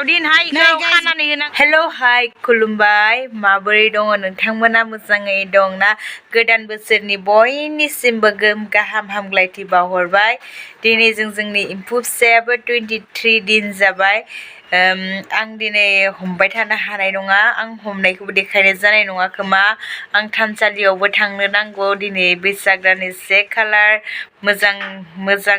साइडआव दिनहाय इखौ खानानै होना हेलौ हाय खुलुमबाय माबोरै दङ नोंथांमोना मोजाङै दं ना गोदान बोसोरनि बयनिसिमबो गाहाम हामलायथि बावहरबाय दिनै जोंनि एम्फौ फिसायाबो 23 दिन जाबाय आं दिनै हमबाय थानो हानाय नङा आं हमनायखौबो देखायनो जानाय नङा खोमा आं थानसालियावबो थांनो नांगौ दिनै बैसाग दाननि 1 खालार मोजां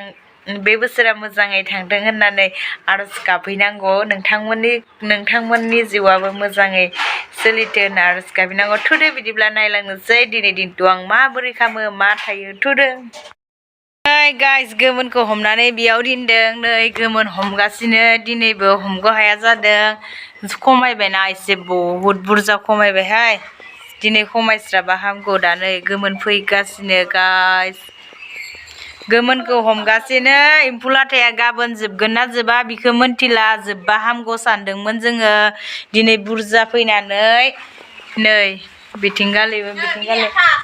बे बोसोरा मोजाङै थांथों होननानै आरज गाबहैनांगौ नोंथांमोननि जिउआबो मोजाङै सोलिथों होनना आरज गाबहैनांगौ थुदो बिदिब्ला नायलांनोसै दिनै दिनखौ आं माबोरै खालामो मा थायो थुदो नै गाइस गोमोनखौ हमनानै बेयाव दोनदों नै गोमोन हमगासिनो दिनैबो हमग' हाया जादों खमायबायना एसे बहुद बुरजा खमायबायहाय दिनै खमायस्राबा हामगौ दा नै गोमोन फैगासिनो गाइस गोमोनखौ हमगासिनो एम्फौ लाथाया गाबोन जोबगोन ना जोबा बिखौ मोनथिला जोबबा हामगौ सानदोंमोन जोङो दिनै बुरजा फैनानै नै बिथिंगालैबो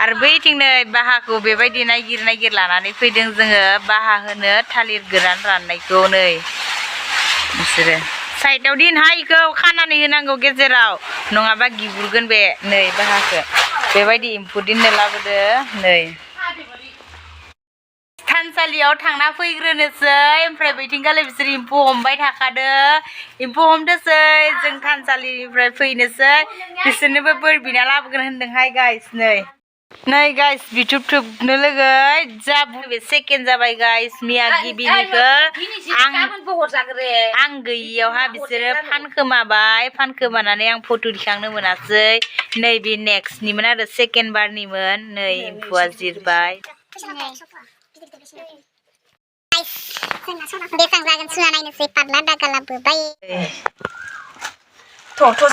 आरो बैथिं नै बाहाखौ बेबायदि नागिर लानानै फैदों जोङो बाहा होनो थालिर गोरान राननायखौ नै बिसोरो साइडआव दिनहाय इखौ खानानै होनांगौ गेजेराव नङाबा गिगुरगोन बे नै बाहाखौ बेबायदि एम्फौ दिननो लाबोदो नै थानसालियाव थांना फैग्रोनोसै ओमफ्राय बैथिंगालि बिसोर एम्फौ हमबाय थाखादो एम्फौ हमदोसै जों थानसालिनिफ्राय फैनोसै बिसोरनोबो बोर बिना लाबोगोन होनदोंहाय गाइस नै गाइस बिथुब थुबनो लोगो जा बे सेकेन्ड जाबाय गाइस मिया गिबिनिखौ आं गैयियावहा बिसोरो फानखोमानानै आं फट' दिखांनो मोनासै नै बे नेक्स्टनिमोन आरो सेकेन्ड बारनिमोन नै एम्फौआ जिरबाय बेसां जागोन सुना नायनोसै पार्ला दागा लाबोबाय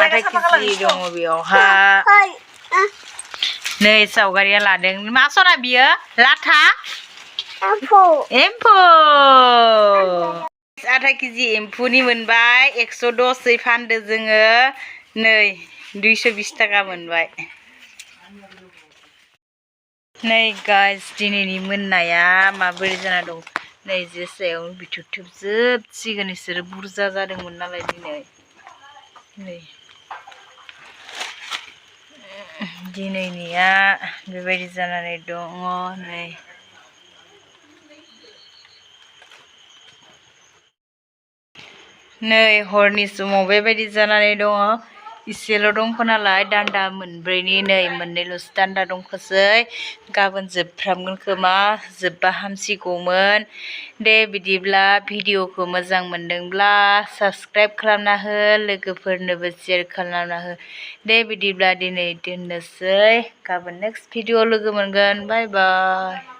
आधा केजि दङ बेयावहा नै सावगारिया लादों मा सना बियो लाथा एम्फौ आधा केजि एम्फौनि मोनबाय 110 फानदो जोङो नै 220 थाखा मोनबाय नै गाइस दिनैनि मोननाया माबोरै जाना दं नै जेसायाव बिथुब थोबजोबसिगोन बिसोरो बुरजा जादोंमोन नालाय दिनै नै दिनैनिया बेबायदि जानानै दङ नै हरनि समाव बेबायदि जानानै दङ इसेल' दंख नालाय दान्दा मोनब्रैनि नै मोननैल'सो दान्दा दंखसै गाबोन जोबफ्रामगोन खोमा जोबबा हामसिगौमोन दे बिदिब्ला भिडिअखौ मोजां मोनदोंब्ला साबस्क्राइब खालामना हो लोगोफोरनोबो शेयार खालामना हो दे बिदिब्ला दिनै दोननोसै गाबोन नेक्स्ट भिडिअ लोगो मोनगोन बाय बाय